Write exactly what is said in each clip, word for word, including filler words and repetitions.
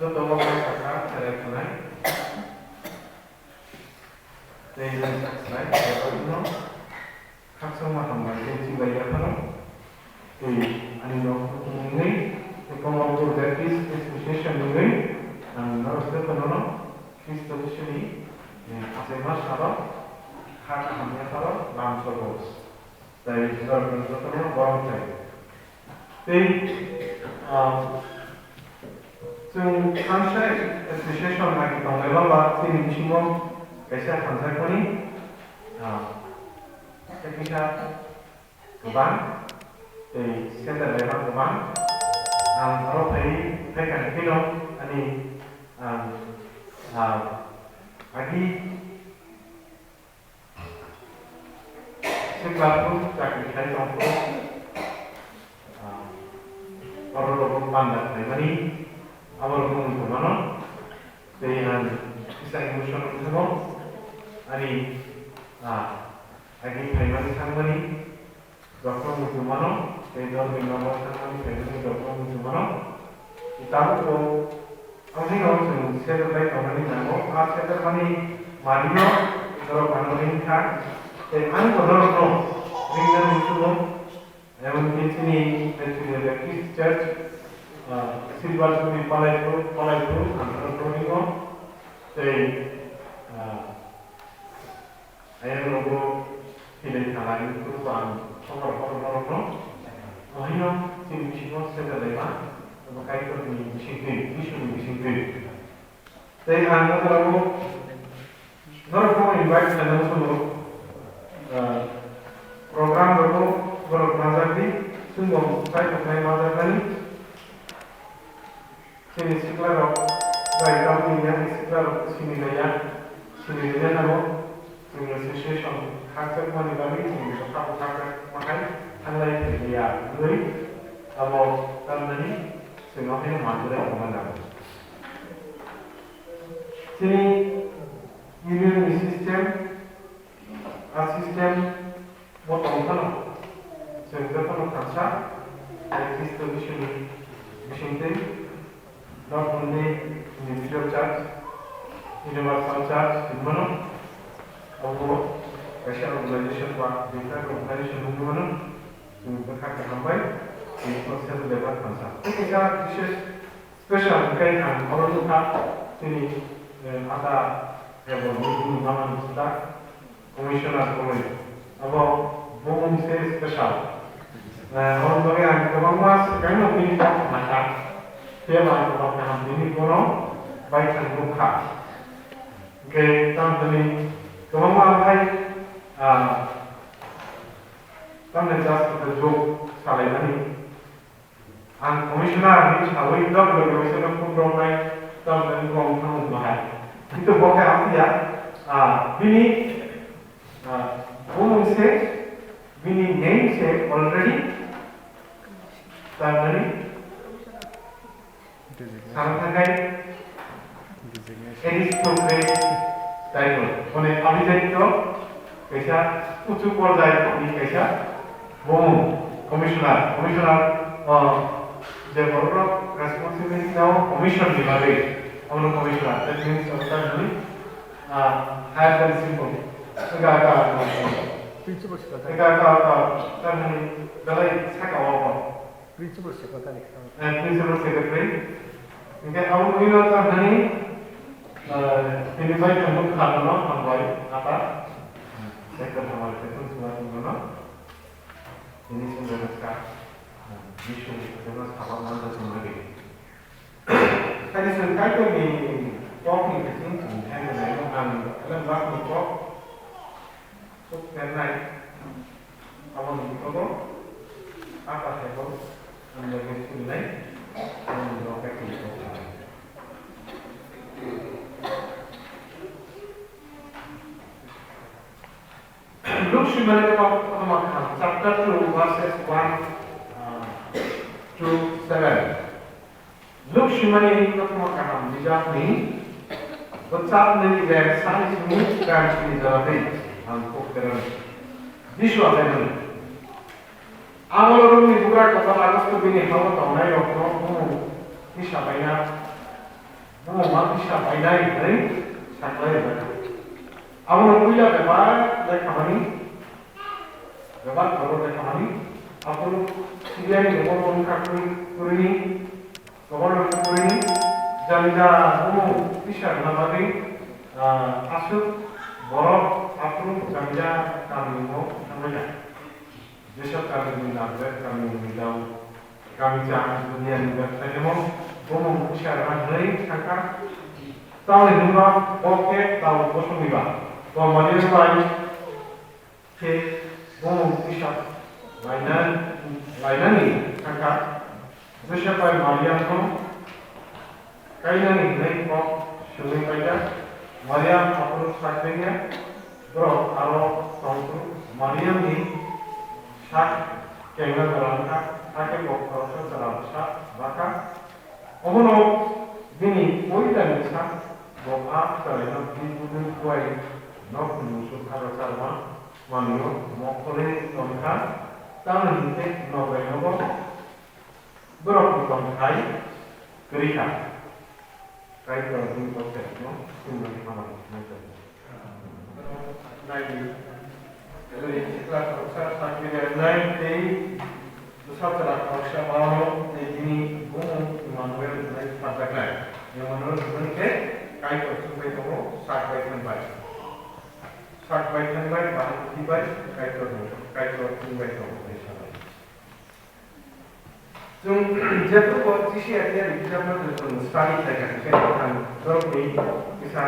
Joto o sakha cherai khwnai. Tei nai sakha cherai khwnai. Khakchangma hambai tei chibai yapharo. Tei ani nok kutung wngwi, tei Kamalpur Baptist Association wngwi, ang norok jotono Khristo Jisuni, eh, achaima salo kha kaham yapharo lam sogo. Tei norok jotono borom khlai. Tei, ah, chwng thansa association bai tonglaima ba chini bisingo kaisa hamjakmani, ah, tei kisa kwbang tei sender laima kwbang. Ang oro phai, phai kha phino ani, ang, ah, agi Sikla phuru chakri khai tong phuru, ah, oro rogo panda khlaimani, abo rogo wngwi tongmano. Tei ang kisa emotion wngkha bo, ani, ah, agi phaimani thangmani, Doctor Muchumano, tei Dondin Nogo thangmani phaimani Doctor Muchumano. Tabukbo ang haino chwng sederbai tongnani nango. A sedermani manwino norok ano ringkha. Tei ang bo norokno ringnani muchungo. Emonki chini Baptist Church, ah, Silver Jubilee Palaipur, Palaipur, ang norokno ringo. Tei, ah, Ayang rogo hilai thalai ni kuru ang khobor khobor norokno. Ohino chini bisingo sederlaima, abo Kaitorni bisingtwi, Jisuni bisingtwi. Tei ang norokno, norokno invite khlainani swngo, ah, program rogo borok majak di, chwngbo kaitornai majaknani. Chini siklarok bai tamni yakni siklarok sini laiya, sini laiya nango. Chini association khakchangmani bagwi chini bwkha bwkha khe bahai thanglai phailiya wngwi abo tamnani chwngno haino manjilai tongma nango. Chini union ni system, a system Bo tong phano, chwng jotono thansa, tei Khristo Jisuni bisingtwi, North Bombay Individual Church, Universal Church hinmano, abo kaisa organization ba bwkha organization wngwi mano, chwng bwkha kaham bai, chwng kok sel lebar thansa. Tei kaisa bises Special khe ang oro nukha chini, eh, ata table ni bini mama ni sita commissioner koloi. Abo bumung se special. Eh, oro bagwi ang kwbangma swkangno bini kok khnakha. Phiya ba ang kwbang kaham bini bono baithang nukha. Hwnkhe tamoni kwbangma hai, ah, tamni just khe joke salaimani. Ang commissioner hinwi sawi dok loge commissioner phone rok nai, tamo tani kok thangmung bahai. Kintu bo khe amtwi ya, ah, bini, ah, bumung se, bini name se already, tamo tani sana thangai, Aristocrat title, mane abijayto kaisa uchu porjai ni kaisa bumung commissioner, commissioner, ah, je borok responsibility nao commission ni bagwi, abono commissioner, that means obo tamni, ah, higher than simple. Ega ka, Principal secretary. Ega ka, ka, tamni belai saka obo. Principal secretary. Eh, principal secretary. Hingke abo wngwi no tamo nani, eh, tini bai tongmani karon no hambai, apa? Secretary hambai, secretary suma tongmano. Tini sumbai rwkha, eh, Jisu ni kwthangno sabak manta sumbai. Tini sumbai tongni kok ni bisingo tong thai nai no ang elem bak ni kok. Kok ternai, aboni bikogo, apa tebo, ang loge chulnai, aboni bikogo khe tini kok ternai. Luk swimani kotor kotorma kaham, chapter two, verses one, uh, to seven. Luk swimani kotorma kaham bijakni bwchapni ber sani simi gan sini jora tei ang kok terani. Jisu achaimani. Abo rokni bugra kwtal Augusto bini hao tongnai rokno bumung tisa baina Omo ma kisa bainai hinwi saklai rwkha. Abono puila bebak lekhamani, bebak borok lekhamani, aphuru Siriani rogo wngkha kwrwi, kwrwini, rogo wngkha kwrwini, jani ja omo kisa rwna bagwi, ah, aswk borok aphuru jani ja kamio thanglaikha. Jesa kamini Nazareth kamini dao, kami cha duniani website mo, bomo kisa rwna hinwi thangkha. Tamoni hwnba bo khe tao bosongni ba, bo Mariam bai khe bomo kisa laina-, lainani thangkha. Josep bai Mariamno kainani hwnwi kok swngwi paikha. Mariam aphuru sak tengya, borok aro tong phuru Mariamni sak kengna jora wngkha, hakhe bo khoroksa chwla bwsa bakha. Obono bini puilani sak, bo a chwraino bini budui buai nokni musuk aro chalma manwio mokholwi tongkha, tamni hinkhe nok bai nogo borokni tongthai kwrwi kha. Kaitor bini tongthairokno chumnani hamari nai tongo. Naidi, sikla khoroksa sakni rwnai tei bwsa chwla khoroksa mano tei bini bumung Emmanuel hwnwi sajaknai. Emmanuel hwnwi khe Kaitor chumbai tongo, sak bai thangbai. Sak bai thangbai, bahai kibai, Kaitor, Kaitor chumbai tongo hwnwi sanai. Chwng jephru bo G C R T ni bijapno chwng study khlai kha, hwnkhe ang norokni kisa,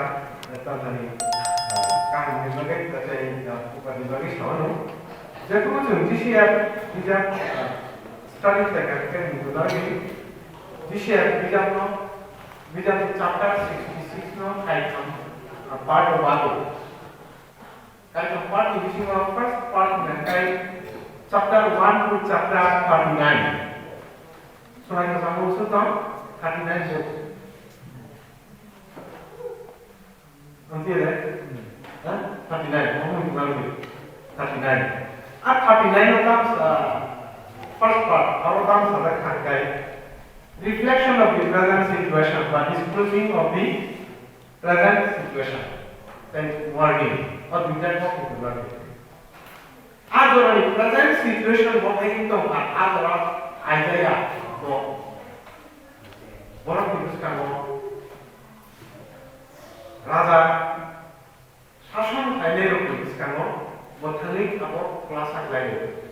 eh, tamsani, eh, kahamni bagwi, tei, eh, upadi bagwi sa mano. Jephru chwng G C R bijap, eh, study khlai kha, hwnkhe ang nukjagwi G C R bijapno, bijapni chapter sixty six no khai thang, eh, part o bago. Kaitor part ni bisingo first part hwnkhe chapter one to chapter thirty nine. Sonai kwcham bo sotong thirty nine bo. Amtire? Ha? Thirty nine. Omo ni thirty nine. A thirty nine no tam sa, first part, aro tam sa da khakai. Reflection of the present situation by disclosing of the present situation tei warning, o duita kok ni bagwi. A jorani present situation bo hai wng tong kha, a jora Isaiah bo borokni bwskango raja sason khlainai rokni bwskango bo thangwi abo khulasa khlaio,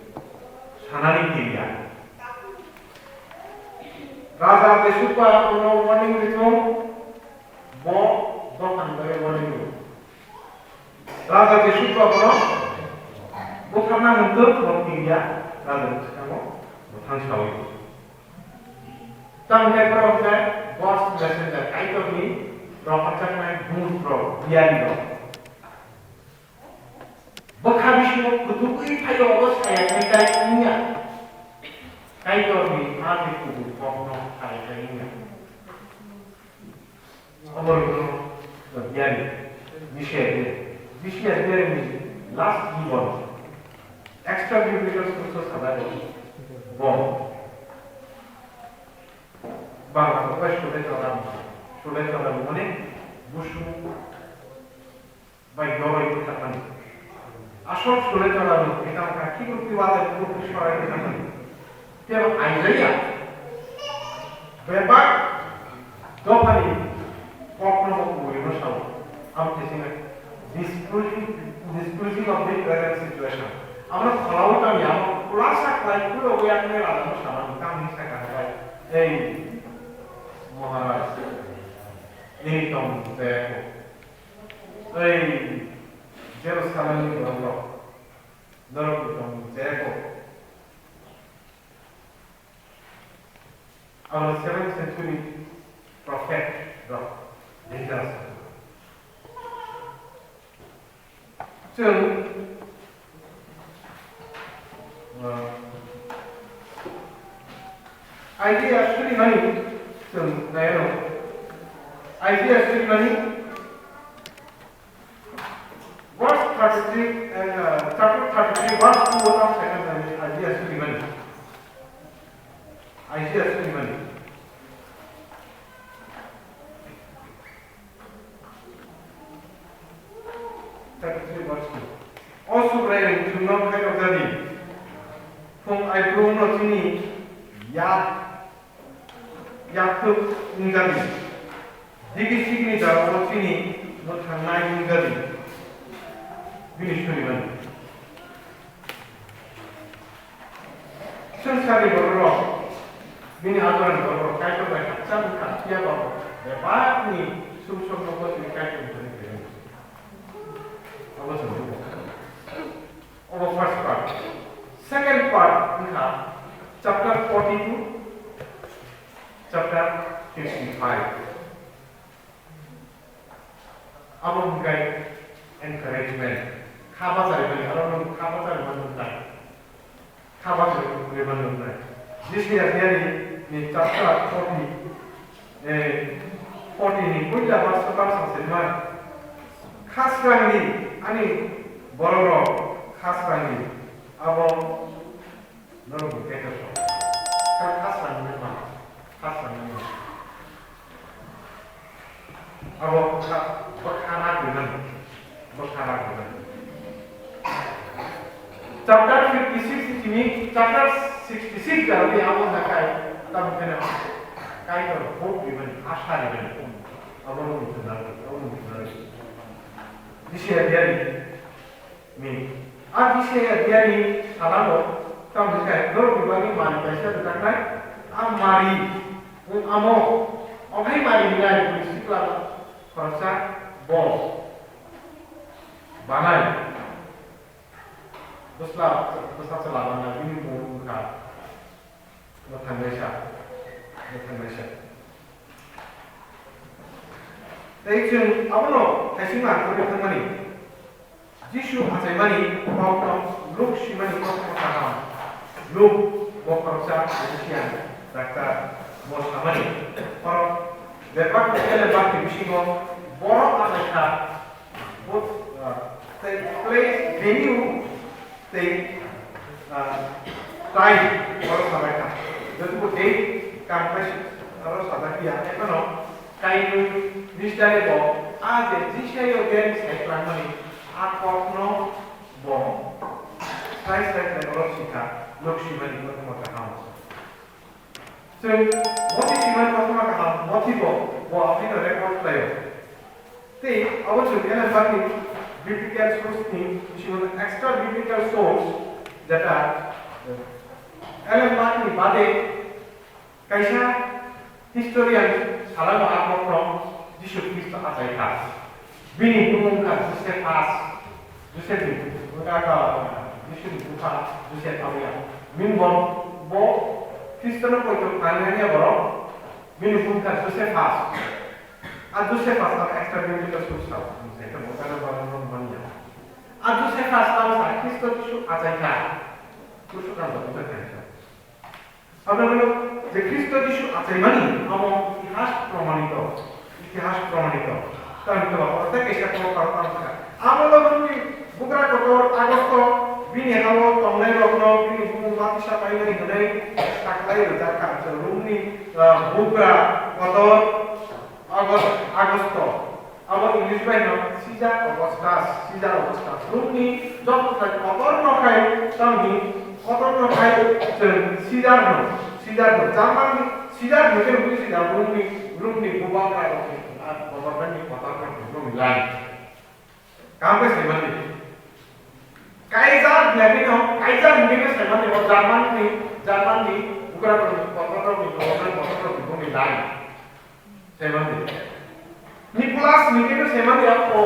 sanani kiriya. Raja Jesukba bono warning rwkho, bo dophani bagwi warning rw. Raja Jesukba bono butharna hwnkhe bo kiriya, raja bwskango bo thangsawi. Tamni borok khe God's messenger, Kaitorni rohorjaknai dut rok, biyari rok. Bwkha bisingo kutugwi phaio, obo saya khai khai wngya. Kaitorni ani kubun kokno saya khai wngya. Obo rwngno biyari, bisiya de, bisiya de ni last given. Extra biblical sources ada bo. Bangla kok bai sule chora, sule chora mane busu bai doroi bwtharmani. Asol sule chora no, eta ka kibur kiwale kibur kisorai bwtharmani. Tebo Isaiah bebak dophani kokno bo kubui no sao. Abo khe sini disclosing, disclosing of the present situation. Abo kholawi tong ya, abo khulasa khlai, khulogwi ang raja no samani, tang ni saka hai. Ei Maharaj, nini tong jaya ko. Ei Jerusalem ni borok rok, norok ni tong jaya ko. Abo seventh century prophet rok dangerous. Chwng, uh, Isaiah suri mani, chwng naino. Isaiah suri mani, verse thirty-three, uh, chapter thirty-three, verse two o tam second nai Isaiah suri mani. Isaiah suri mani. Subraiyung chwngno khairok jadi. Phung aiphurungno chini yak, yakthuk wngjadi. Digi signi jagao chini mwthangnai wngjadi. Bini suri mani. Swngcharni bororok, bini adorani bororok Kaitor bai hakchang wngkha, phiya ba bo bebakni sumsokno bo chini Kaitor wngthani kailainai. Abo chwng nugo. Obo first part. Second part wngkha chapter forty-two, chapter fifty-five. Abo hwnkhe encouragement. Kha bachari mani, aro nwng kha bachari mani wngkha. Kha bachari mani wngkha. Jisaya diari ni chapter forty, eh, forty ni puila verse o tamo sa sima. Kha srangni ani bororok kha srangni abo Norok bo kaitor song. Kha, kha srangni ma, kha srangni ma. Abo kha, bo kha na gwiman, bo kha na gwiman. Chapter fifty-six ni simi chapter sixty-six jani abo na kai, tam kena kaitor hope gwiman, asha gwiman. Abo no mukhna, abo no mukhna. Jisaya diari Ni, a Jisaya diari salano, tamo khe norok ni bagwi mari kaisa rwjaknai, a mari, wng amo, okhai mari hinai, buini sikla khoroksa bo banai. Bwsla, bwsla chwla banai, bini mung wngkha. Mwthangnaisa, mwthangnaisa. Tei chwng abono thaisingma kwrwi thangmani, Jisu achaimani kokno Luk swimani kothoma kaham. Luk bo khoroksa physician, doctor, bo samani, borok bebak kele bakni bisingo borok achaikha. Both, uh, tei place, venue, tei, uh, time, oro sabai kha. Joto date, kam kaisa, oro sajak ya. Ekhano kainwi nistani bo, a je Jisaya ben sai twlangmani, a kokno bo sai sai khlai oro sikha, Luk swimani kothoma kaham. Chwng mothi swimani kothoma kaham, mothi bo, bo abono record khlaio. Tei abo chwng Ellen White ni biblical source ni bisingo extra biblical source, jeta Ellen White ni bade kaisa historian salamo a kokno Jisu Khristo achai kha. Bini bumung wngkha Josephus. Joseph ni bumung wngkha, Jisu ni bupha Joseph aboya. Bini bo, bo Khristo no poito khnani ya borok. Bini bumung wngkha Josephus. A Josephus abo extra biblical source sao. Sai ta bo kana ba no manya. A Josephus tamo sa Khristo Jisu achai kha. Kusu kan ba Josephus. Abo hwnkhe je Khristo Jisu achaimani, amo itihas promanito, itihas promanito. Tamni tola oro tei kaisa kok karo tamo kha. Amo logi bugra kotor Agosto bini hao tongnai rokno bini bumung batisa painani hwnwi saklai rwjak kha. Romni, ah, bugra kotor August, Agosto. Abo English bai no Caesar Augustus, Caesar Augustus. Romni joto sai kotor no khai tamni kotor no khai chwng Caesar no, Caesar no. German ni Caesar no khe romni Caesar, Romni, Romni bubagra rok ni, ah, government ni kotor no romni lai. Kam khe sai mani. Kaiser hinwi no, Kaiser hinwi no sai mani, o German ni, German ni bugra rok ni kotor rok ni government kotor rok ni romni lai. Sai mani. Nicholas ni khe sai mani ya, o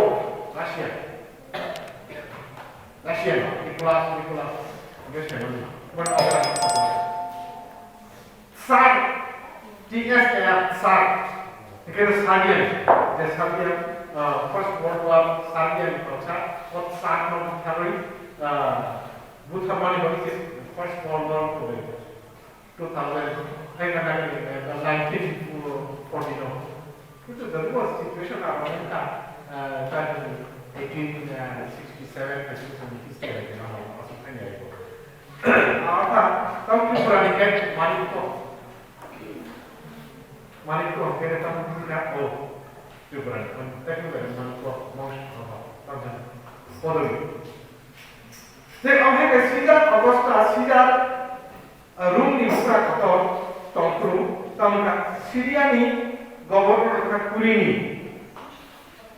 Russia. Russia no, Nicholas, Nicholas. Khe sai mani. Mane o Russia. Tsar, T S A R, Tsar. Khe Tsarian, je Tsarian, ah, First World War Tsarian khoroksa, o Tsar no butharwi, ah, butharmani bagwi se First World War kwrwi. Two thousand, hai ka nai ni, eh, nineteen forty no. Kintu the real situation abo wngkha, eh, eighteen sixty-seven, I think, some history hai khe no, aswk thani hai ko. Ata, tamo Tripura ni khe Manikto. Manikto, khe tamo khe o. Tripura ni, tamo khe Manikto, mo, tamo khe Podoli. Je omo hai khe Caesar Augusta, Caesar, ah, Rome ni bugra kotor tongphuru, tamo kha Syria ni governor kha Kurini.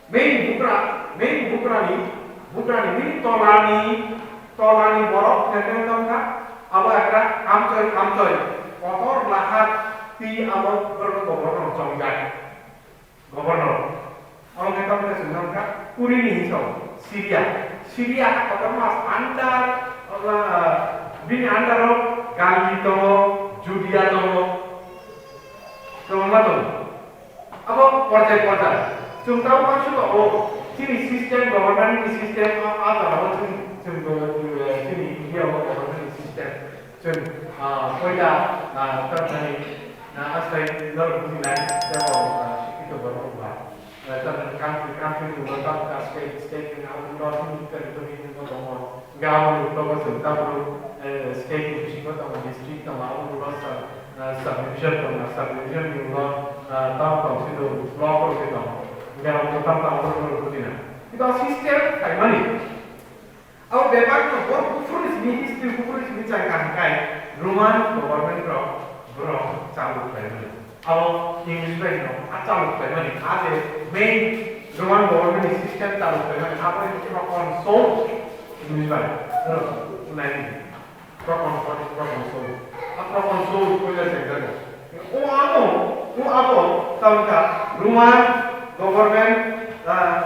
Main bugra, main bugra ni, bugra ni, main tola ni, tola ni borok khe khe tong kha, abo ekta amchoi, amchoi, kotor lahar twi abo borok governor chongjak. Governor. Abo khe tamo khe chwng nang kha Kurini hinwi sao, Syria. Syria ha kotorma under, ah, bini under o Galili tongo, Judea tongo, kwbangma tongo. Abo porjai porjai. Chwng tabuk uansukha o chini system, government ni system, a, a jaga o chwng, chwng, eh, chini India o government ni system. Chwng, ah, puila, ah, tamni, ah, asai norok bujinai, tebo, ah, sikito borok ba. Ah, tamni country, country ni ulo tabuk state, state ni ulo tabuk territory ni ulo tongo. Hingke aboni ulo bo chwng tabuk, eh, state ni bisingo tongo, district tongo, aboni ulo sub, ah, subdivision tongo, subdivision ni ulo, ah, town tongo, sino block rok se tongo. Hingke abo tabuk abo norok bujina. Kintu o system khaimani. Abo bebak no bo buphuru simi history buphuru simi chang kaham kai Roman government rok borok chalu khlaimani. Abo English bai no a chalu khlaimani a je main Roman government ni system chalu khlaimani abo ni proconsul English bai no nai ni proconsul proconsul a proconsul puila jengdano. O abo, o abo, tamkha Roman government, ah,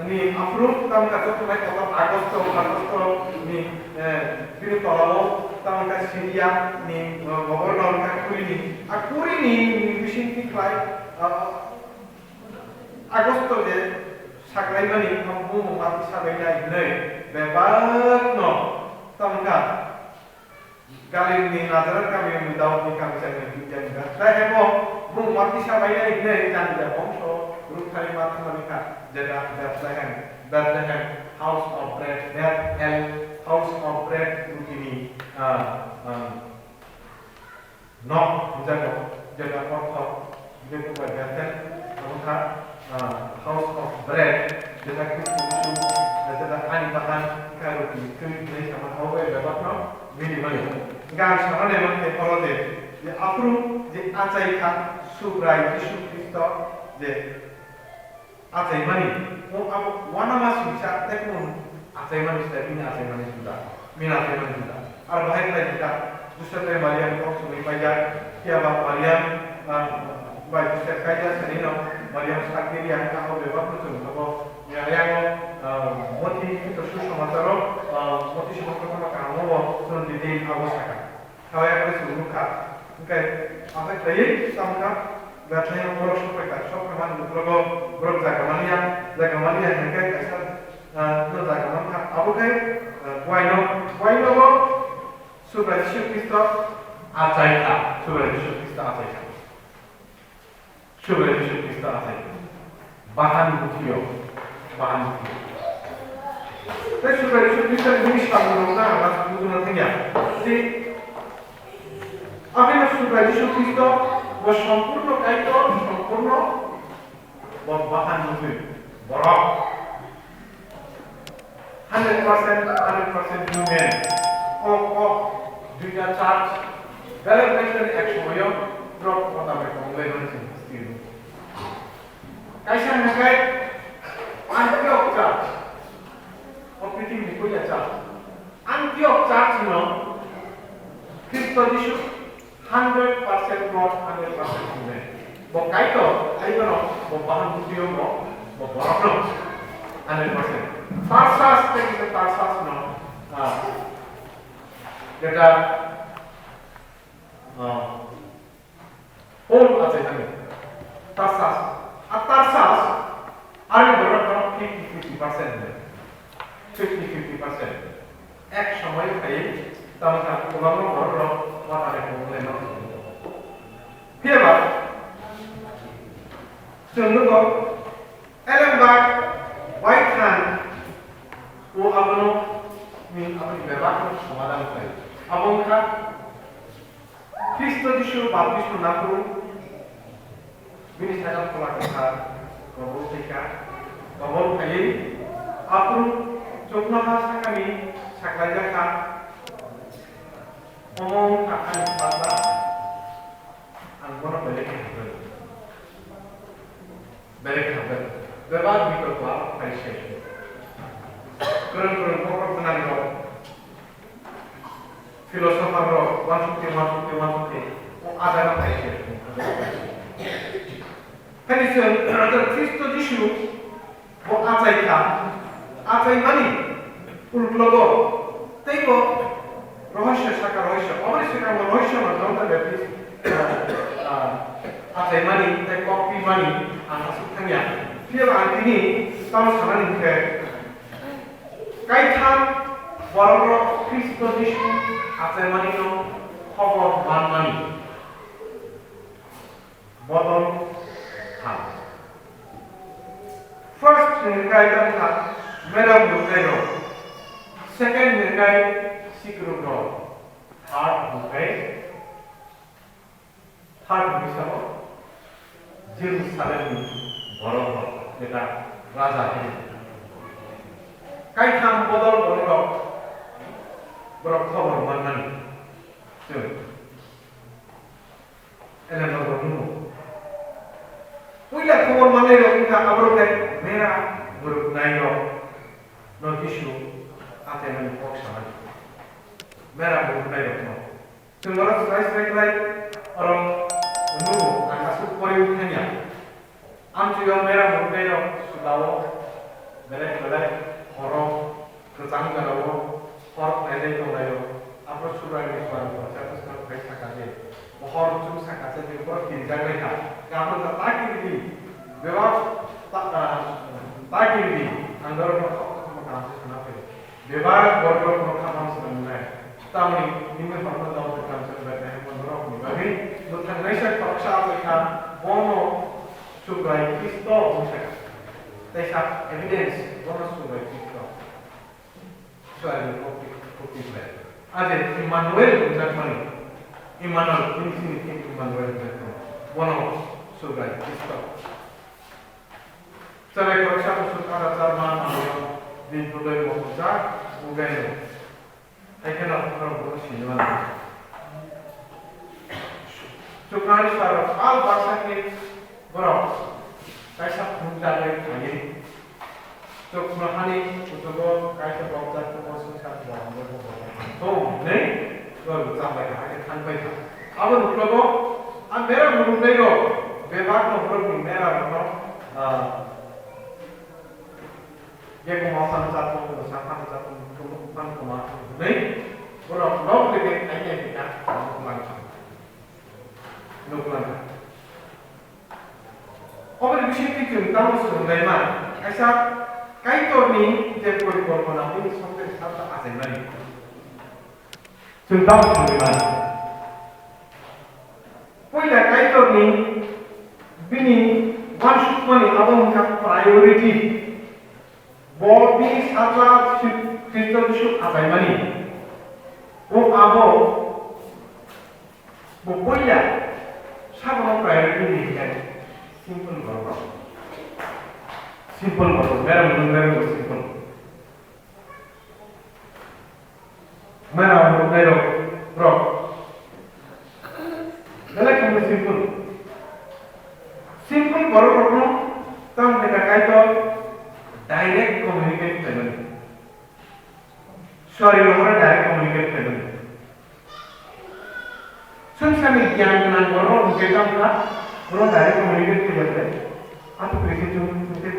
ni approve, tamkha joto nai kotor Agosto, Agosto ni, eh, bini tolao, tamkha Syria ni, eh, governor kha Kurini. A Kurini ni bising tikhlai, ah, Agosto je saklaimani, bumung mati sabainai hinwi, bebak no, tamkha Galilini Nazaret kamio Daudni kamisani Judiani Bethlehem o bumung mati sabainai hinwi Daniel bongso rukthai ma thangmani kha, jeta Bethlehem, Bethlehem, house of bread, Bethel, house of bread, rutini, ah, ah, nok hwnjago, jeta ortho Bethel, abo kha, ah, house of bread, jeta Kristo Jisu, jeta ani bahan, kha roti, twi hinwi sama, abo bai bebak no mili mani. Hingke ang sana nai mankhe oro je, je aphuru je achai kha, Subrai Jisu Kristo je achaimani, o abo uanama singsa, tei kunu achaimani sita, bini achaimani juda, bini achaimani juda. Aro bahai khlai kha, Joseph bai Mariam kok songwi paijak, phiya ba Mariam, ah, bai Joseph kaijak sanino, Mariam sakni ri ang kha, abo bebak no chwng abo, ya, ya, ah, moti, to susamacharo, ah, moti sumacharo kaham o, chwng detail abo saka. Hawai abo se nukha. Hingke aphai khlaiwi tamo kha, Bethlehem borok sokphaikha, sokphaimani uklogo borok jaga manya, jaga manya hingke kaisa, ah, no jaga mankha. Abo khe, ah, buaino, buaino bo Subrai Jisu Khristo achaikha, Subrai Jisu Khristo achaikha. Subrai Jisu Khristo achai. Bahan buthuyo. Bahan buthuyo. Tei Subrai Jisu Khristo ni samung rok na haba bujuna thangya. Tei aboni Subrai Jisu Khristo bo sompurno Kaitor, sompurno bo bahan buthui. Borok. Hundred percent, hundred percent human. Kok, kok, duita church, belai belai khe ek somoyo borok kota bai tonglaimani chwng still. Kaisa hwnkhe Antioch church, o prithibi ni puila church. Antioch church no Khristo Jisu Hundred percent God, hundred percent human. Bo Kaitor, Kaitor no, bo bahan buthuyo bo, bo borok no. Hundred percent. Tarsas, tei kisa Tarsas no, ah, jeta, ah, Paul achai thani. Tarsas. A Tarsas, ani borok no fifty fifty percent. Fifty fifty percent. Ek somoi khai, tamo kha kwbangma borok rok watani phunuknai ma. Phiya ba, chwng nugo, elembak, waithang, o abono, ni aboni bebak no somadan khai. Abo wngkha, Khristo Jisu baptisma naphuru bini sakha Phola Kwthar kobol khaikha. Kobol khaiwi aphuru chuknoha sakani Saklaijak kha, omo wngkha ani sajla, ang bono belai khe hambai. Belai khe hambai. Bebak bitorko abo phai se. Kwrwng kwrwng bohrok gwnangrok, philosopher rok, uansukti, uansukti, uansukti, o ajagano phai se. Phai se, Khristo Jisu Bo achai kha, achaimani uklogo teibo rohosyo saka rohosyo, oboni swkangbo rohosyo no John the Baptist, ah, ah, achaimani tei kok pimani ang aswk thangya. Phiyaba ang tini tamo sanani hwnkhe, kaitham borokrok Khristo Jisu achaimani no khobor manmani. Bodol thang. First hwnkhe kaitor kha mera murunai rok. Second hwnkhe sikruk rok. Third hwnkhe, third hwnkhe sabo Jerusalem ni borok rok, jeta raja hino. Kaitham bodol borok rok, borok khobor manmani. Chwng. Elem rok bo nugo. Puila khobor manai rok wngkha aborok tei mera muruknai rok no Jisu achaimani kok sanai. Mera muruknai rok no. Chwng oro swrai swrai khlai oro nugo ang aswk pori wngthangya. Amtwi o mera muruknai rok sudao belai belai horo kwchang jorao hor khlailai tonglaio. Aphuru Subraiyungni swrang kosa bwskango phai sakha je, bo hor chum sakha je, borok kirijak lai kha. Gabrwng kha, ta kiridi, bebak ta, ah, ta kiridi, ang norokno kok tongma kaham se sana phai. Bebak borok rok khamang swnamnai. Tamni nini horno Daud kamsa bai tei borok ni bagwi mwthangnaisa khoroksa achai kha, bono Subrai Khristo wng kha. Teisa evidence bono Subrai Khristo. Swrangni kokti, kokti bai. Aje Emmanuel wngjakmani. Emmanuel, Filistinni khe Emmanuel wngjakmani. Bono Subrai Khristo. Chwrai khoroksa bwswk ada char ma manwi bini bwlwi mokol jak bugaino. Hai kheno borok bono sini mano. Chuknani saro pal baksa khe borok kaisa phunuk jagwi thangwi chuknohani kuchugo kaisa bokjak tongma swngchar borok borok tong hwnwi borok chambai kha, hai khe thang bai kha. Abo nuklogo a mera murungnai rok bebak no borokni mera rokno, ah, Bego ma phano chatong, bwsa phano chatong, phano kwma hwnwi borok nok lege thai nai kha, nuk lang kha. Nuk lang kha. Oboni bisingtwi chwng tamo swrwnglaima, kaisa Kaitorni je porikolpona bini songkhe sata achaimani. Chwng tamo swrwnglaima. Puila Kaitorni bini uansukmani abo wngkha priority. Bo bini sajla Khristo Jisu achaimani. Bo abo, bo puila sabono priority ni hwnkhe simple borok. Simple borok, merem, merem simple. Mera murungnai rok, rok. Belai kheno simple. Simple borok rokno tamni kha Kaitor direct communicate khlaimani. Sorry, no hore direct communicate khlaimani. Swngcharni giyan gwnang borok rok hwnkhe tamo kha, borok direct communicate khlaiya ble. Ato kwrwi khe chwng hwnkhe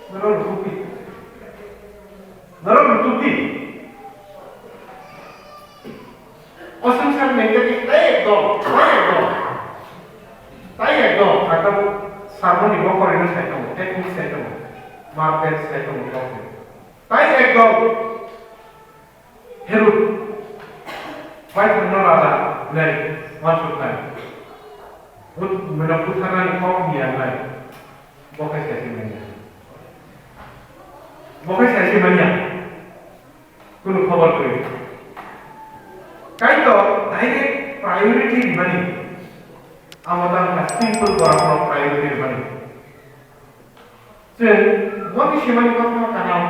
norok rwtwk di. Norok rwtwk di. O swngcharni hwnkhe tei ekdom, tei ekdom. Tei ekdom, kaka sermon ni bokhorino sai tongo, technique sai tongo, market sai tongo, kok ni. Tei ekdom. Herod, bai thangno raja, nai, uansuknai. But, meno butharnani kok ni ang nai. Bo khe sai se manya. Bo khe sai se manya. Kunu khobor kwrwi. Kaitor direct priority rimani. Amo tang kha simple borok no priority rimani. Chwng boni simani kothoma kanao.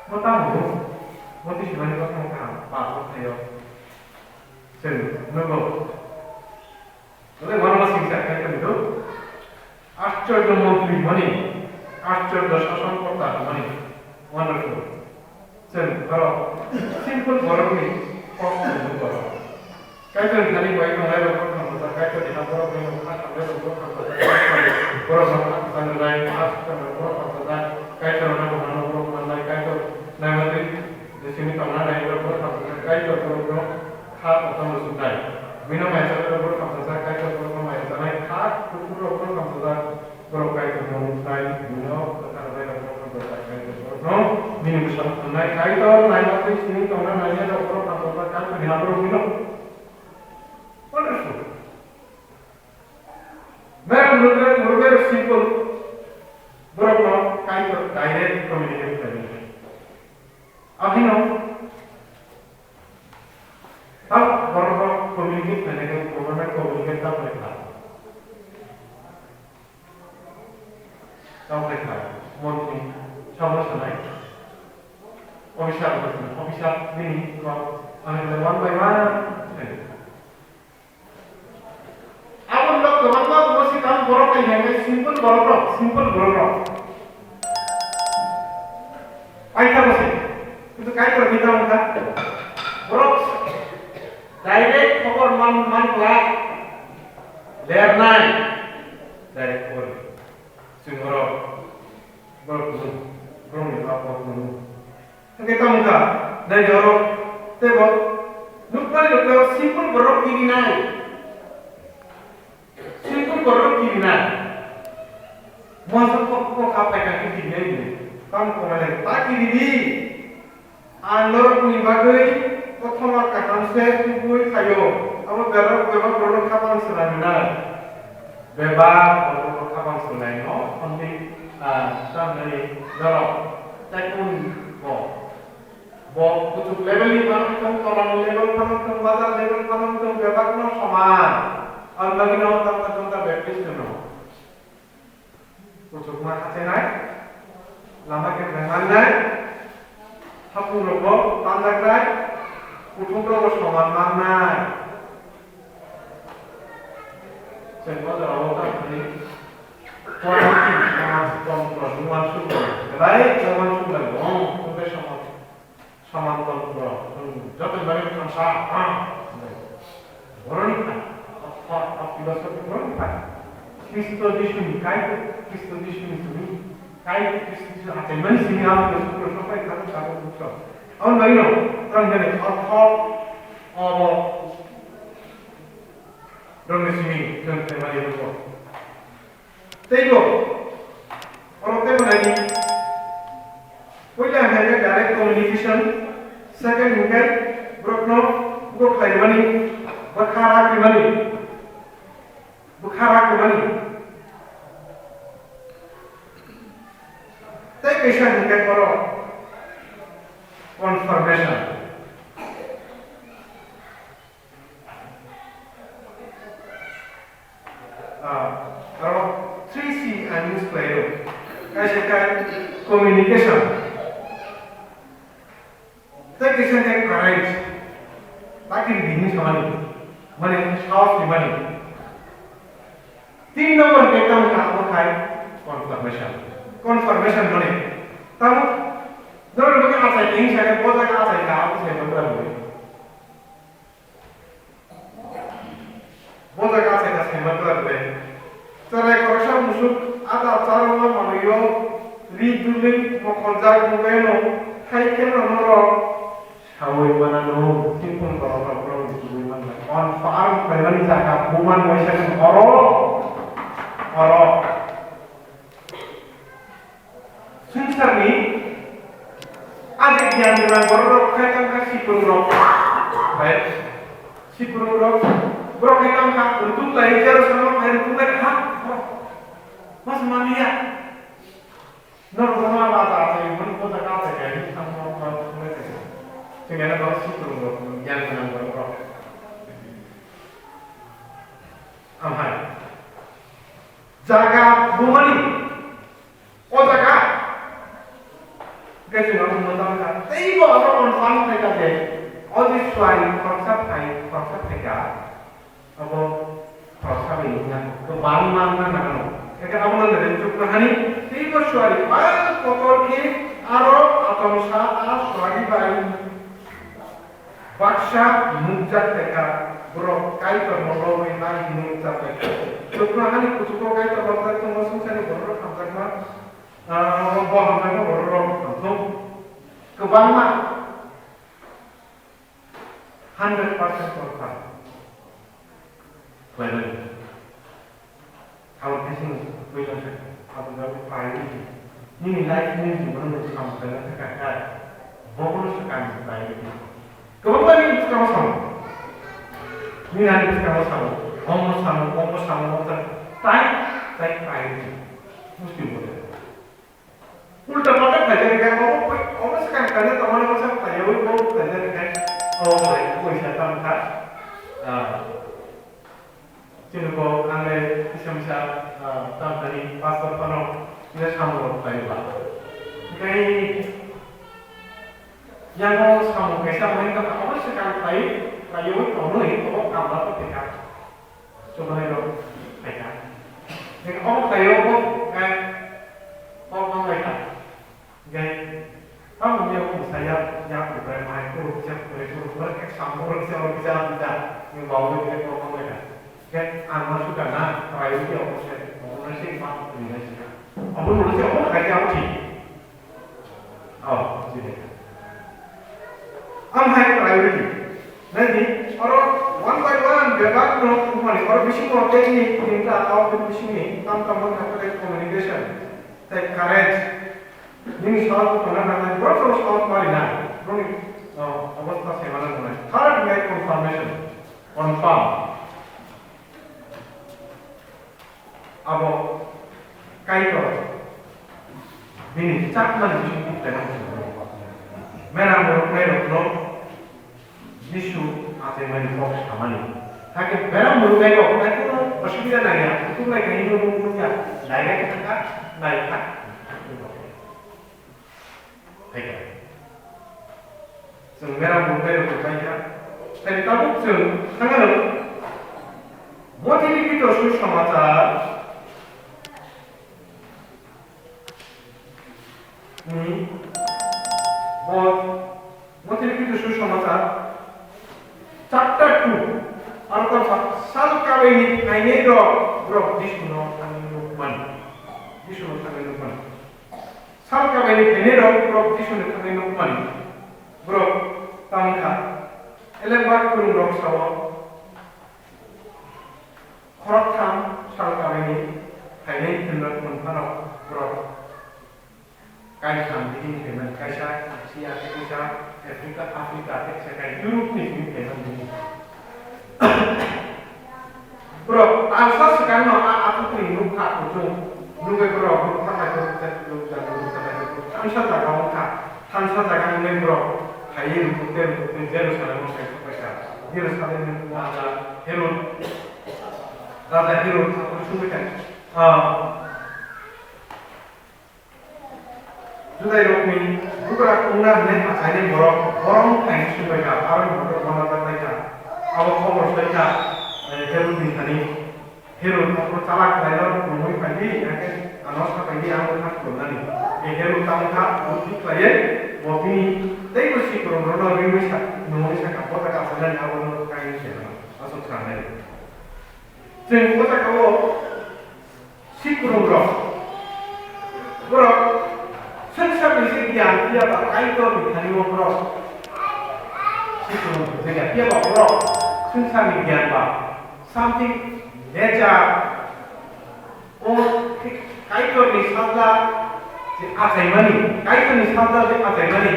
Bo tamo? Moti simani kothoma kaham, ba kothoma yo. Chwng nugo. Bole wano singsa kai tong do. Ashchorjo montri mani, ashchorjo shason korta mani. Wonderful. Chwng oro simple borokni kok chwng borok. Kaitor thani bai tongnai rok borok hamjak, Kaitor ni borok ni kha thangnai rok borok hamjak, borok no kha thangnai, kha thangnai borok hamjak, Kaitor no hamjak borok mannai, Kaitor naimani de simi tongna nai rok borok hamjak, Kaitor borok no kha kotor no suknai. Bini maya chana rok borok hamjak, Kaitor borok no maya chanai, kha kuthuk rok borok hamjak, borok Kaitor no nuknai, bini kwthar bai rok borok hamjak, Kaitor borok no bini bwskango thangnai, Kaitor naimani simi tongna nai rok borok hamjak, Kaitor ni borok bino. Wonderful. Mere murubere, murubere simple. Borok no Kaitor direct communicate khlai. Abino, tamo borok no communicate khlai, borok no communicate tamo khlai. Tamo khlai, montri, sabo sanai. Officer, officer, bini, one by one. Aboni ulo kwbangma bo swkang borok hai hai simple borok rok, simple borok rok. Paithago se. Kintu Kaitor ni tamo kha. Borok direct khobor man, man kla. Lernai. Direct khobor. Chwng borok, borok kuchuk, borokni kok kok nung. Hwnkhe tamo wngkha, nai di oro teibo nukmani rok simple borok kirinai. Simple borok kirinai. Moso kok kok kha paikha khe kirinai hinwi. Tamo kok nai ta kiridi. Ang norokni bagwi kothoma kaham se tubui khaio, abo bebak bebak borokno khabang swnai nai. Bebak borokno khabang swnai no only, ah, tamni norok. Tei kung bo. Bo kuchuk level ni phano thung, tola ni level phano thung, bazar level phano thung, bebak no soman. Ang bagwi no tamta tamta Baptist no. Kuchukma khachainai, lama khe khaimannai, hapung rokbo tanjaknai, kuthuk rokbo soman mannai. Chwng o jorao ta thani, kono samaj tongtwrok ni uansukmung, belai uansukmung, tongthai samaj. Samantantro, hmm, joto bagwi thansa, ah, boroni kha, a, a, a philosophy boroni kha. Khristo Jisuni, Kaitor Khristo Jisuni simi, Kaitor Khristo Jisu achaimani simi a philosophy rok sopai thangwi tabuk bukso. Aboni bagwino, tang hwnwi, a, a, abo, rokni simi, thang, thang, mani rokbo. Teibo, oro teibo naidi. Puila hwnkhe direct communication, second hwnkhe borokno bo khlaimani, bwkha rakrimani, bwkha rakrimani. Tei kaisa hwnkhe oro confirmation. Ah, aro three C ang use khlaio. Kaisa khe communication. Tei kaisa khe courage. Takiri bini samani. Mane sahos ni mani. Tin number khe tamo kha abo khai confirmation. Confirmation mane tamo, norok bini achai teng sare bo jaga achai kha abo sai bo. Bo jaga se ka saimanglak le. Cherai khoroksa musuk ada charwma manwio ri dulwi mokholjak mobeno hai kheno norok saui manano, simple borok rok borok ni tubui manna. On farm khlaimani jaga buman waisa khe oro, oro. Swngcharni ajik giyan gwnang borok rok khai tang kha siphung rok. Bai siphung rok borok khai tang kha rutuk lai jero samo khai rutuk lai kha. Mas mania. Nor bono ala ta ta yun ko ta ka ta ga ni tham no ko ko le. Sing ana borok siphung rok giyan gwnang borok rok. Amhai. Jaga bumani. O jaga Khe chwng abo no tamo kha. Teibo abo confirm khai kha je, o je suari khoroksa phai, khoroksa phai kha, abo khoroksa bai wngya, kwbangma wngna nangano. Ekhe abono nini chuknohani teibo suari pal kotor khe aro atomsa a suari bai baksa nukjak tei kha, borok Kaitorno lobwi nai hwnwi nukjak tei kha. Chuknohani kuchugo Kaitor lobjak tongo, swngcharni bororok hamjakma, ah, bo hamjakma bororok tongthok. Kwbangma hundred percent confirm khlaimani. Abo khe chini puila khe, abo jago priority. Nini life nini jibono nung samung khlaina thaka kha, bobono se kaam priority. Kwbangma nini bwskango samo, nini ani bwskango samo, omo samo, omo samo, omo samo, time, time priority. Musti bole. Ulta palta khaijak khe, omo, omo swkang khaina tongmani bwsa khlaiwi bo khaijak khe, omo bai poisa tamo kha. Ah, chini bo ang le kisa misa, ah, tamthani pastor phano kisa samung rok khlaiwi ba. Hwnkhe yango samung kaisa hwnwi tongkha, omo swkang khlai, khlaiwi tonwi obo kamla tongkha. Chubanairok phaikha. Hingkhe omo khlaio bo, eh, kok manglai kha. Hingkhe tamo wngya omo saya, ya kubai mai, kuru kisa kubai, kuru kubai, ek samung kuru kisa, kuru kisa, kuru kisa, hingkhe bawi hingkhe kok manglai kha. Hingkhe ang ma suda na, priority omo se, omo se ma, omo se, omo se, omo khaikhe omo thik. Oh, jini. Ang hai priority. Nai di, oro one by one bebak no kumani, oro bisingo technique, hinta, tao, bisingni, tam tam wng kha, tei communication, tei courage. Nini sal tongna nangnai, borok sal mari na, borokni, oh, obostha se mana nangnai. Third, make confirmation, confirm. Abo Kaitor bini chakmani bising kuk tena hwnwi mera mwnai rokno Jisu achaimani kok samani. Hakhe bera mwnai rok nai kono osubida nangya, kutung nai kahi no nung nungya, direct thangkha, nai kha. Hai kha. Chwng mera mwnai rok bai kha. Hai tabuk chwng thangano. Mothini kito susamachar ni bo Mothini kito susamachar chapter two. Aro tong kha sal kabaini phainai rok borok Jisuno thangwi nukmani. Jisuno thangwi nukmani. Sal kabaini phainai rok borok Jisuni thangwi nukmani. Borok tamo kha, elembak kwrwng rok sao, khoroktham sal kabaini phainai hwnrok mwnphano borok kaitham bini phaimani, kaisa Asia, kaisa Africa, Africa, kaisa kai Europe ni bini phaimani bini. Borok talsa swkangno a athukni nukha kuchung, nugwi borok nukha naithok, nukha naithok, thansa jaga wngkha, thansa jaga wngwi borok phaiwi rukukte rukukte Jerusalem-o phai thangbaikha. Jerusalem-ni raja Herod, raja Herod sungwi thang, ah, Judairokni bugra wngna hwnwi achainai borok, borok wng phaini sungbaikha, aro borok uanajak baikha. Abo khobor soi kha, eh, Herod ni thani. Herod abo chalak khlaino, nungwi phaidi, hakhe ano sapaidi, ang wngkha khulumnani. Eh, Herod tamo kha, buddhi khlaiwi, bo bini teibo sikromrokno ringwi sa, nungwi sakha, bo jaga achainani abono kainwi se rwna, aswk sanai. Chwng o jaga-o Sikrumrok, borok swngcharni se giyan phiya ba Kaitorni thani-o borok sikrumrok se phiya ba borok swngcharni giyan ba something nature o Kaitorni sajla je achaimani, Kaitorni sajla je achaimani,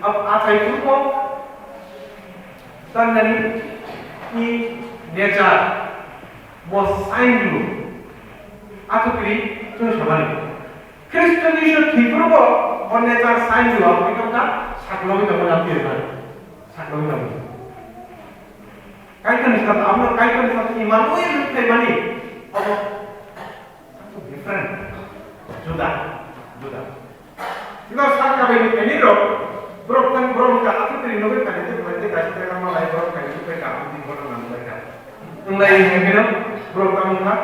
abo achai phuru bo tamnani ni nature Bo sign rw, athukri chwng samani. Khristo Jisu thwiphuru bo, bo nature sign rw, aboni tongkha, saklogwi tongmani, aboni tongkha, saklogwi tongmani. Kaitorni sat, abono Kaitorni sat Emmanuel wng phaimani, obo different, juda, juda. Ino sal kabai ni phaini rok, borok tang borok wngkha, aphuru twi nugwi phaini tei phaini tei kaisa tei lama lai borok phaini tei kaham tei bono nang lai kha. Wnglai hwnkhe no borok tamo wngkha.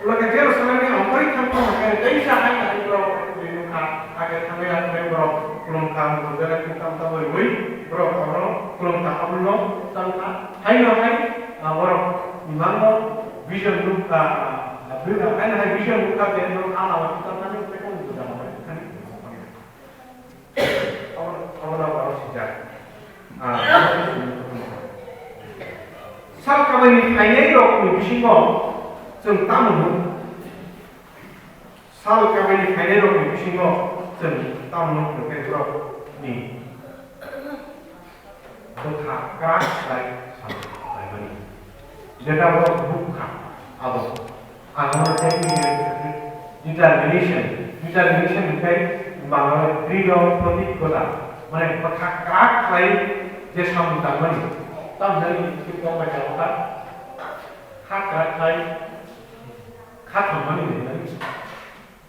Ulo khe Jerusalem ni ongkhorwi thangma hwnkhe teisa hai hai borok aphuru twi nukha, hakhe thangwi aphuru borok khulumkha, mukhuljagwi tamo tamo rwui borok oro khulumkha, abono tangkha. Haino hai, ah, borok imango vision nukha, ah, haino hai vision nukha je norok ah lama twi tamo thani tei kunu buja hambai thani. Abo, abo no borok sijak. Ah, sal kabai ni phainai rok ni bisingo chwng tamo nuk? Sal kabai ni phainai rok ni bisingo chwng tamo nuk hwnkhe borok ni bwkha kwrak khlai sal khlaimani. Jeta borok bukha abo. Ang oro technical determination, determination hwnkhe Bangla dridho protigbota, mane bwkha kwrak khlai je samung tangmani. Tamjani khe tongbai tongo kha, kha kwrak khlai, kha thangmani hinwi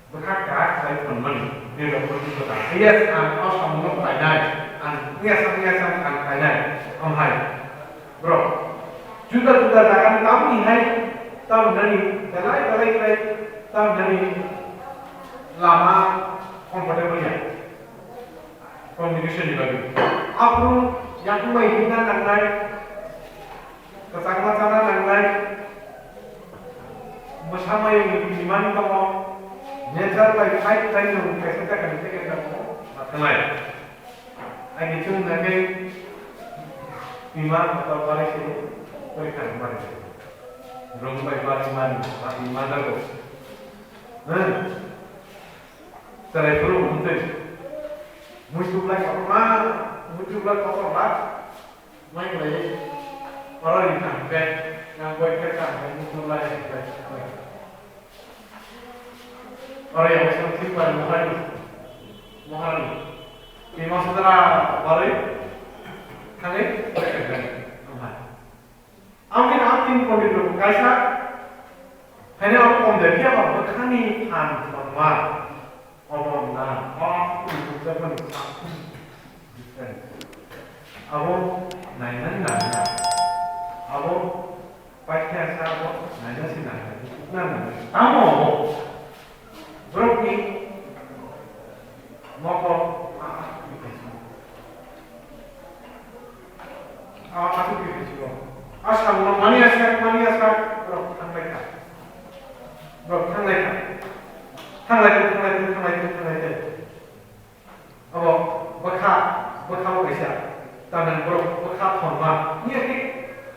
bwkha kwrak khlai thangmani dridho protigbota. Yes, ang o samungno khlainai, ang yes, ang yes, ang khlainai. Amhai. Bro, juda juda jaga ni tamni hai, tamni nani belai belai khlai, tamni nani lama comfortable ya. Communication ni bagwi. Aphuru yakung bai himna nangnai, kwchangma chana nangnai, bwsa mayung ni bini mani tongo, nature bai fight khlai nung kaisa jaga ni jaga tongo, ma thanglai. Ani chwng nangkhe bima kotor barwi se porikha ni barwi se. Rung bai barwi mani, barwi ma jago. Hmm. Chwrai phuru hwn twi. Muitu blai kotor ma, muitu blai kotor ma. Mai kwlai. Oro ri thang khe, nang boi khe thang khe, muitu blai khe. Oro yang song sing pai Maharani. Maharani. Bima sudra barwi thangwi amhai. Ang khe ang tin pondit rok kaisa. Haino ang pondit ya ba bwkhani phan thangma. Obo na, o, bwkhani different. Abo nainani nangya. Abo Paikha sa bo naina si naina, na na. Tamo bo. Borok ni moko a a a a tu ki ko. Asa mo mani asa mani asa borok thanglai kha. Borok thanglai kha. Thanglai kha, thanglai kha, thanglai kha, thanglai kha. Abo bwkha, bwkha bo kaisa. Tamni borok bwkha thonma. Ni ati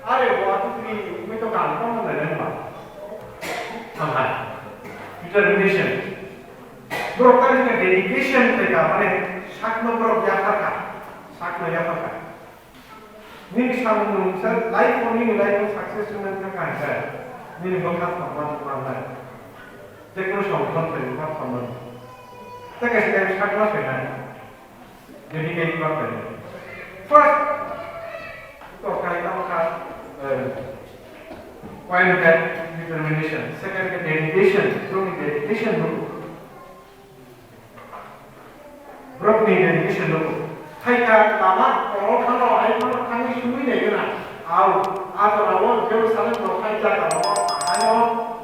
are bo atutri mui to kan tong na nang ba. Thanghai. Determination. Borok tani ka dedication tei ka mane sakno borok yaphar ka. Sakno yaphar ka. Nini samung nungsa life o nini life o success wngna thang kha hingkhe nini bwkha thangma mangnai. Tekno songthon tei bwkha thangmani. Tei kaisa kaisa sakma khainai. Dedicate ma khainai. First to khainai tamo kha, eh, point khe determination. Second khe dedication. Borokni dedication no. Borokni dedication no. Hai kha lama koro thano, hai phano thangwi sumui nai gana. Au, a jora o Jerusalem rok hai jaga rok, hai o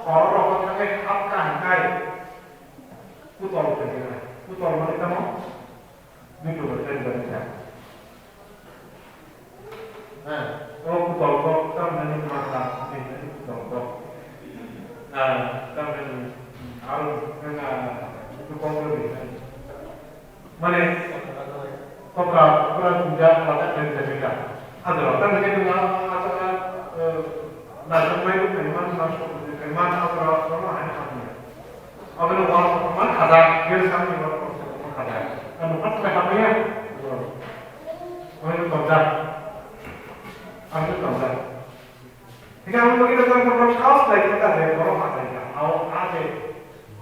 horo rok thangwi hap kha hingkai. Putol khe gana. Putol mani tamo? Duitu rok thangwi gana. Ha, o kutok kok, tam nani mata, nani kutok kok. Ha, tam nani, aro, nana, kutok kok ni. Mane, kopra, kopra tunja, alada kali jabika. Adro, tam nani kena, asaka, eh, na jomai tu kaiman, na sok tu kaiman, adro, adro, hanya, hanya. Aboni wal kotorma khajak, bini sakni wal kotorma khajak. Ang nukha tongkha hamya. Aboni tonjak. Aboni tonjak. Hingke ang nukha tongkha borok saos lai khe ta je borok achai kha. Ao a je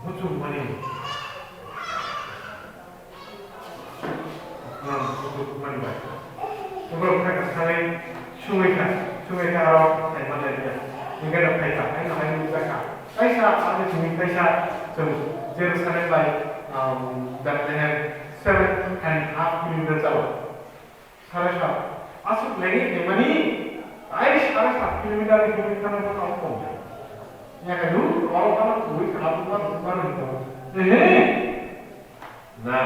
buchung mani. Nang buchung mani bai. Borok kha kha sanai sungwi kha. Sungwi kha aro sai ma lai ya. Hingke no khai kha. Hai no hai nukha kha. Kaisa, ani simi kaisa, chwng Jerusalem bai, um, Bethlehem, Seven and half kilometer chalo. Sare sat. Aswk lengwi phaimani, tai sare sat kilometer ni kilometer no tamo kong. Ya kan, oro tamo twi kha, tamo tamo tamo. Ehe. Na.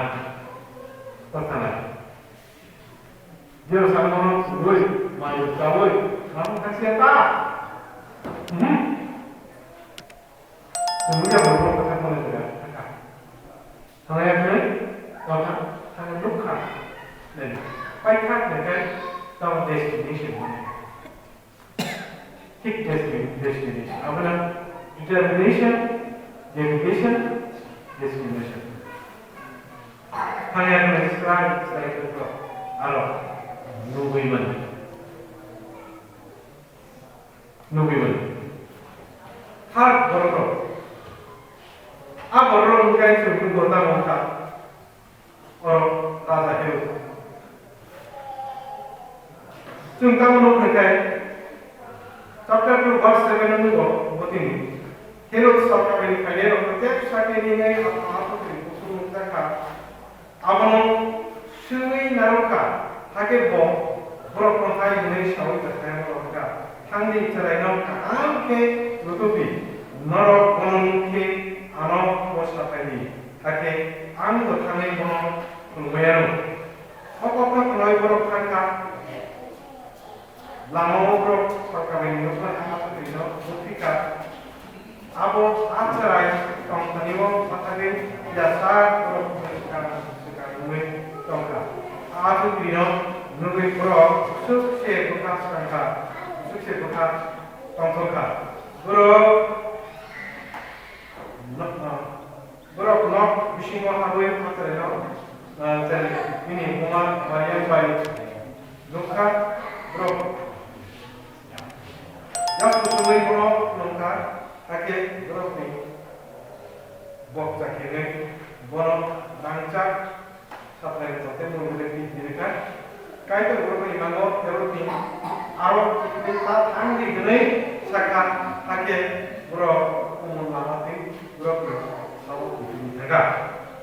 Tatana. Dia sama twi, mayu tawoi, kamu kasih apa? Hmm. Kemudian berbuat kata mana tidak? Kata. Hanya ini, kata, hanya luka. Dan, paikha dengan tahu destination mana. Thick desti-, destination. Apa nama? Determination, dedication, destination. Hanya ini selain, selain itu, aro, nunggu iman. Nugwi mano. Third borok rok. A borok rok wngkha chwng borok tamo wngkha. Oro raja Herod. Chwng tamo nukha khe chapter two verse seven o nugo botini. Herod sorkar bai phainai rok tei sakni nai aphuru kusung nukjakha. Abono swiwi narwkha, hakhe bo borokno hai hwnwi saui Bethlehemo rohorkha, "Thangdi, chwraino kaham khe lutupi, norok bono nuk khe ano bo saphai di, hakhe ang bo thangwi bono khulumwi anw." O kokno khnaui borok thangkha. Lama o borok sorkar bai nukha, ha twi no buphikha. Abo a chwrai tongthani o pathagwi yasa borok swkang swkang wngwi tongkha. A twi no nugwi borok sukse bwkha swkangkha, sukse bwkha tongthokha. Borok no, no, Borok nok bisingo habwi phatharino, ah, chari bini buma Mariam bai nukha. Borok yak kuchugwi bono nukha, hakhe borokni bokcha khenwi bono rangchak Saphai rwchaptwi mungwi rwkha. Kaitor borokni imango Herodni aro ta thangdi hwnwi sakha, hakhe borok umon lama twi borokno sabo kuchukni thangkha.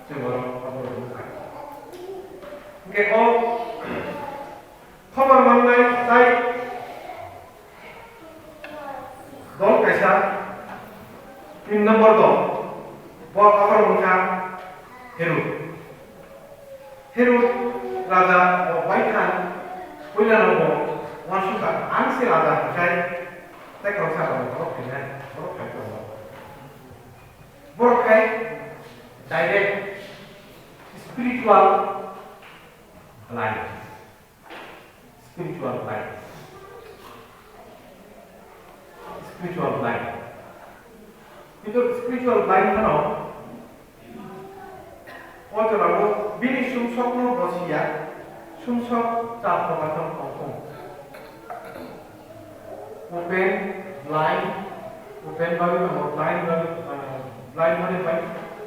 Chwng oro abo rwkha kha. Hwnkhe o khobor mannai tai Dol kaisa, tin number dol, bo abo wngkha Herod. Herod raja bo baithang puilano bo uansukha, ang se raja hwnkhe tei khoroksa rok borok phainai, borok phai tongo. Borok khai direct spiritual blind. Spiritual blind. Spiritual blind. Kintu spiritual blind phano o jorao bini sumsokno bo siya, sumsok char kobaitham tongthung. Open, blind, open bagwi tongo, blind bagwi, ah, blind mane bai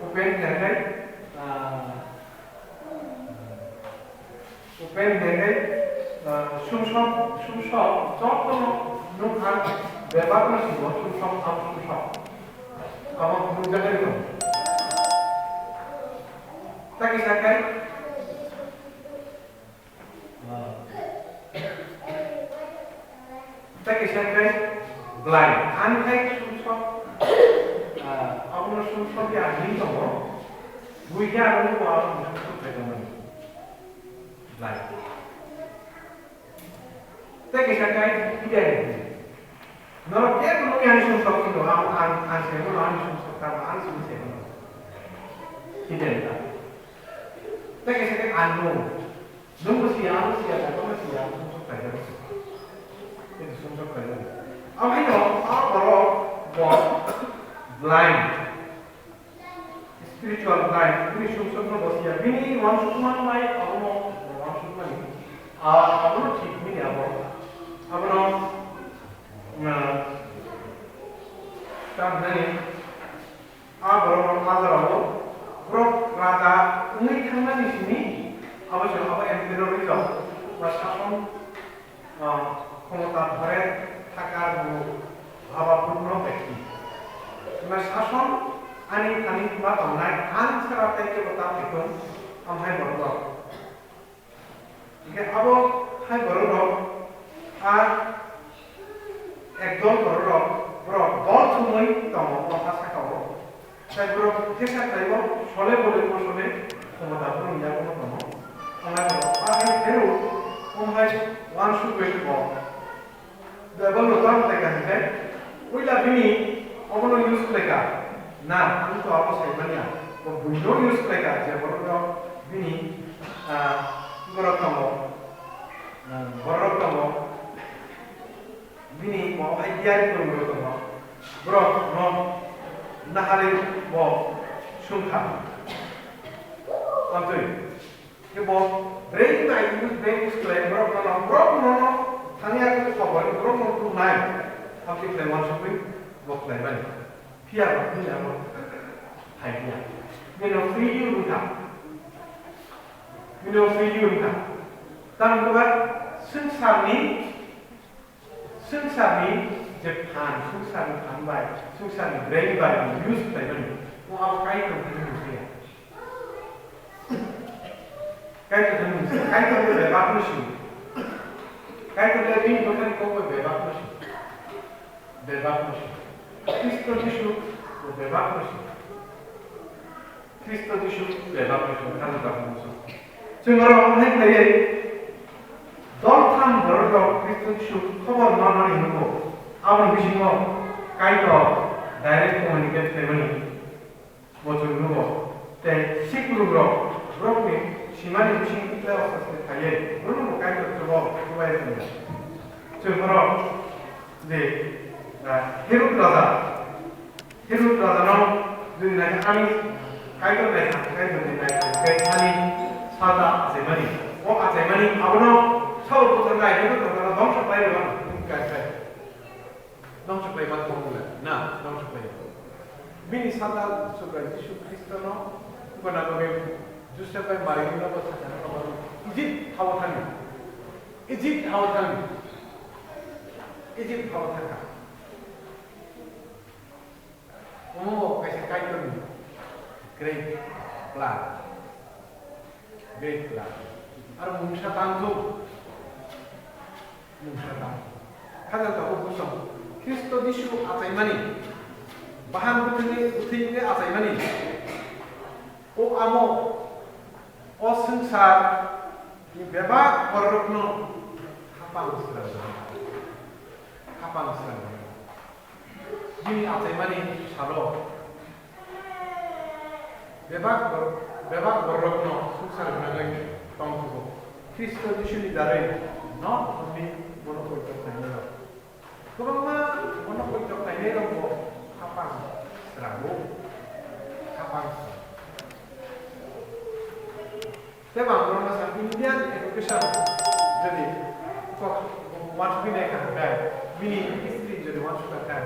open khe khai, ah, Open hwnkhe, ah, sumsok, sumsok, jotono nukha, bebakno simo sumsok, abo sumsok. Abo nukjaknai rw. Tei kisa khe, ah, Tei kisa khe blind, ani khai sumsok, ah, abono sumsok ya hwnwi tongo, buikhe abono bo abono sumsok khai tongmani. Blind. Tei kisa khe hidden. Norok kebo nukya ani sumsok khe tongo, ang, ang, ang se bono ani sumsok tamo, ang simi se bono. Hidden ta. Tei kisa khe unknown. Nwng bo siya, ang siya, kaitorno siya, sumsok khaijak. Kintu sumsok khaijak. Amhaino a borok bo blind. Spiritual blind. Bini sumsokno bo siya. Bini uansukma nai abono uansukmani. A, abono thik bini abo. Abono, ah, tamhinani A borok rok a jorao borok raja wngwi thangnani simi abo se abo emperor rijak ba sason, ah, khomota dhore thaka bo bhabapurno byakti. Ba sason ani thani ma tongnai ang sara tei kebo ta phaikon Amhai borok rok. Hingke abo hai borok rok a ekdol borok rok, borok dol thumui tongo o ha saka o. Tai borok kesa khlaibo sole bole mosole khomota phunukya bono tongo. Amhai borok a hai phero, amhai wansugwi bo. Bible no tamo tei kaham khe, puila bini obono use khlai kha. Na, ang to abo sai manya. Bo buino use khlai kha, je borok no bini, ah, borok tongo. Ah, borok tongo. Bini mo hai diari borok tongo. Borok no nahari bo sungkha. Amtwi. Kebo brain bai use, brain use khlai borok no, borok no thangya khe khobor borok no tu nai. Hakhe khlai wansugwi bo khlai mani. Phiya ba phiya bo hai phiya. Bino failure wngkha. Bino failure wngkha. Tamo khe ba swngcharni Swngcharni je phan, swngcharni phan bai, swngcharni brain bai use khlaimani, o abo Kaitor thani nungkhe ya. Kaitor thani nungkhe ya. Kaitor le bebak no sio. Kaitor le bini bwkhani kok bai bebak no sio. Bebak no sio. Khristo Jisu bo bebak no sio. Khristo Jisu bebak ni songkha ni bagwi masa. Chwng oro hwnwi khlaiwi doltham borok rok Khristo Jisu khobor manmani hwnwi bo aboni bisingo Kaitor direct communicate khlaimani bo chwng nugo. Tei sikhurok rok borokni simani bising tei osta se phaiwi bono bo Kaitor chubo chubai rwkha. Chwng oro je, ah, Herod raja Herod rajano jodi naikha ani Kaitor naikha, Kaitor jodi naikha, khe ani sada achaimani. O achaimani abono sao bwtharnai Herod rajano dongso khlai rwmani. Kaitor dongso khlai man tongmole. Na, dongso khlai. Bini sada Subrai Jisu Khristono gona bagwi Joseph bai Mariamno bo sakha Egypt hao thani. Egypt hao thani. Egypt hao thangkha. Omo kaisa Kaitorni great plan, great plan. Aro mungsa tangthung, mungsa tangthung. Khajal tabuk bwsong Khristo Jisu achaimani, bahan bwthwini, bwthwini achaimani. O amo, o swngcharni bebak bororokno khapang srang, khapang srang. Bini achaimani salo bebak bor-, bebak bororokno swngchar gwnangwi tongthogo. Khristo Jisuni darwi not only bono poito khlainairok, kwbangma bono poito khlainairokbo khapang srango, khapang srango. Tei bang borok masa Indian education jodi kok wansugwi nai kha hwnkhe, bini history jodi wansuk kha hwnkhe,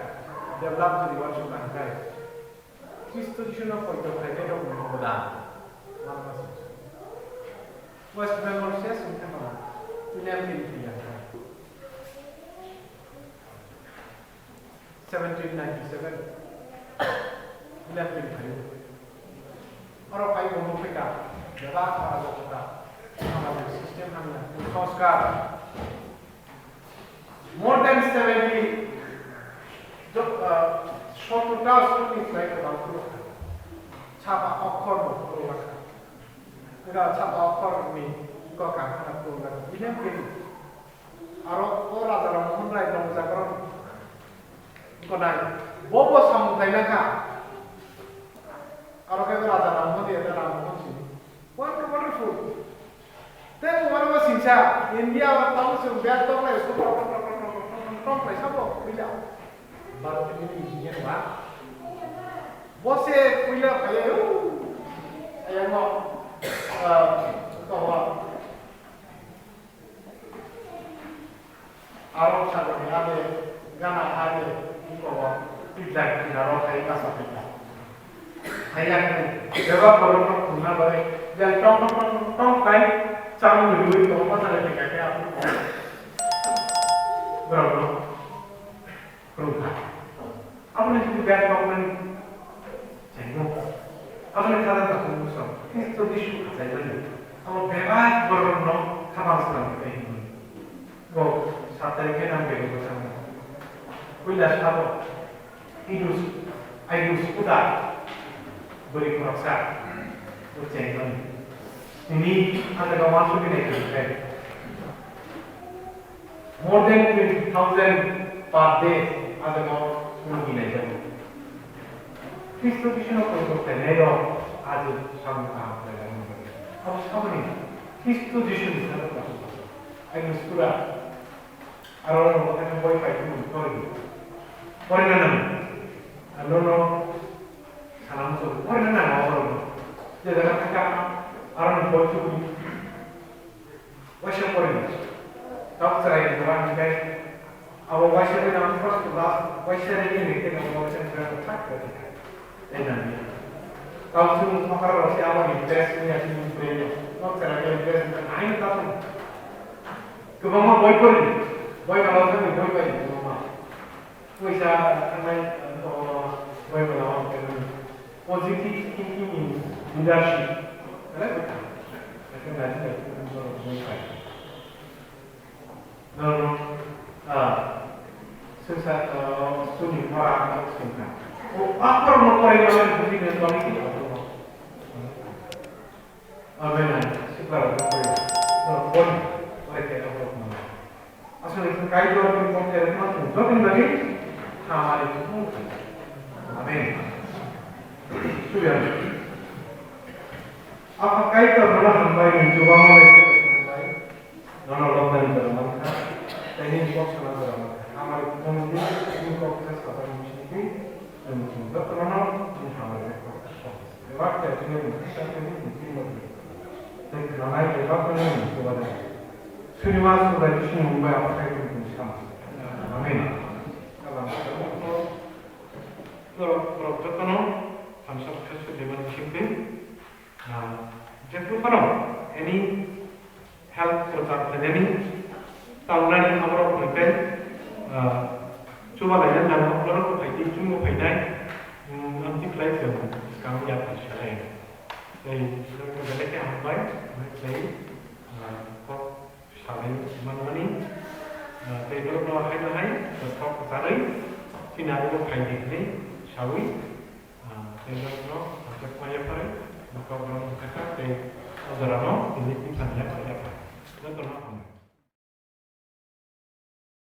develop jodi wansuk kha hwnkhe, Khristo Jisuno poito khlainai rok ni obodaan. West Bengal se sungkhe mano, William Carey thwiya. Seventeen ninety-seven, William Carey phaio. Oro phai bo nukphaikha, bebak para jotota, samajik system hamya, kusanskar. More than seventy, jo-, ah, sottor ta sottor ni slai kwbang phuru kha. Chapa okhor bo phuru kha. Ega chapa okhor ni kokang khana phuru kha. William Carey. Aro o Raja Ram Mohan Rai Long Jagron. Konai, bo bo samung khlaina kha. Aro khe Raja Ram Mohan Rai, Ram Mohan Singh. Wonder-, wonderful. Tei bo aro bo singsa, India o tamo chwng bag tok lai, tok, tok, tok, tok, tok, tok, tok, tok, lai sabo, puila. Bharat ni engineer ba. Bo se puila phaiya, uh, ayang mo, uh, to wa. Aro sagani age gana age iko o twijlai twijlaro hai masa phaikha. Hai yakni bebak borokno khungna bagwi jai tong tong tong tong kai chamung riwi tongma salai phaikha khe aphuru borokno khurumkha. Aboni simi bebak borokno chengno. Aboni khajak takhuk bwswk Khristo Jisu achaimani. Abo bebak borokno khabang swnamwi tei hwnwi. Bo sat tarikhe nang bego bwskango. Puila sabo Idus, Idus kuda bwrwi khoroksa bo chengmani. Tini ah jaga uansukgwi naikha. More than twenty thousand per day ah jaga o rogi naijago. Khristo Jisuno koitok khlainairok ah jwk samung kaham khlaina nangjago. Abo samani Khristo Jisuni sakha koitok khlainai. Aini sura aro no bwkhaino boi pai tongmani porwi. Porina nang. Ano no sana muchung. Porina nang abo no. Je jaga thaka aro no boi tongmani. Waisa porina. Tok chwrai ni jora hingkai. Abo waisa porina first to last. Waisa ni ni ni kena waisa ni jora thak khe. Tei nang ni. Tok chung makar rok se abo ni dress ni ya sini ni brand no. Tok chwrai ni dress ni nai ta sung. Kwbangma boi pori, boi malao thangwi boi bai kwbangma. Puisa thangnai, o, boi malao ang khe positive thinking in leadership. Belai bwkha. Belai bwkha. Belai bwkha. Belai bwkha. No, no. Ah, sungsa, ah, suni mora ang sungsa. O, akor mo pori malai buji ne toni ki. Amen. Sikla rok pori. No, pori. Pori khe rok mana. Aswk ni Kaitor ni pori khe rok mana. Joto ni bagwi hamari. Amen. Suya. Apa Kaitor mana hambai ni chuba mana. Nono lockdown jora mankha, tei nini kok sana jora mankha. Hamari khumui di, nini kok khe sajak muchungdi, nwng chwng jotono nini hamari kok khe kok. Bebak khe chini nwng kisa khe nini chini nokni. Tei khwnanai bebak khe nini chubajaknai. Surimas Subraiyung chini mung bai aphai khe nini sama. Amen. Norok, norok jotono thamsa khe suriman bisingtwi, ah, jephru phano any help kwtal khlainani, tangnani aborok hwnkhe, ah, chuba lainani nango, borok bo phaidi, chwngbo phainai, um, amtwi khlai chwng swkang yapri sanai. Tei belai khe hambai, belai khe, ah, kok salai manmani, ah, tei borokno haino hai kok kwcharwi chini abo phaidi hwnwi saui, Ah, tei jotono hwnkhe maya pharwi, bukhuk borok hwnkhe kha tei o jorano tini twi thani yapha yapha. Jotono hambai.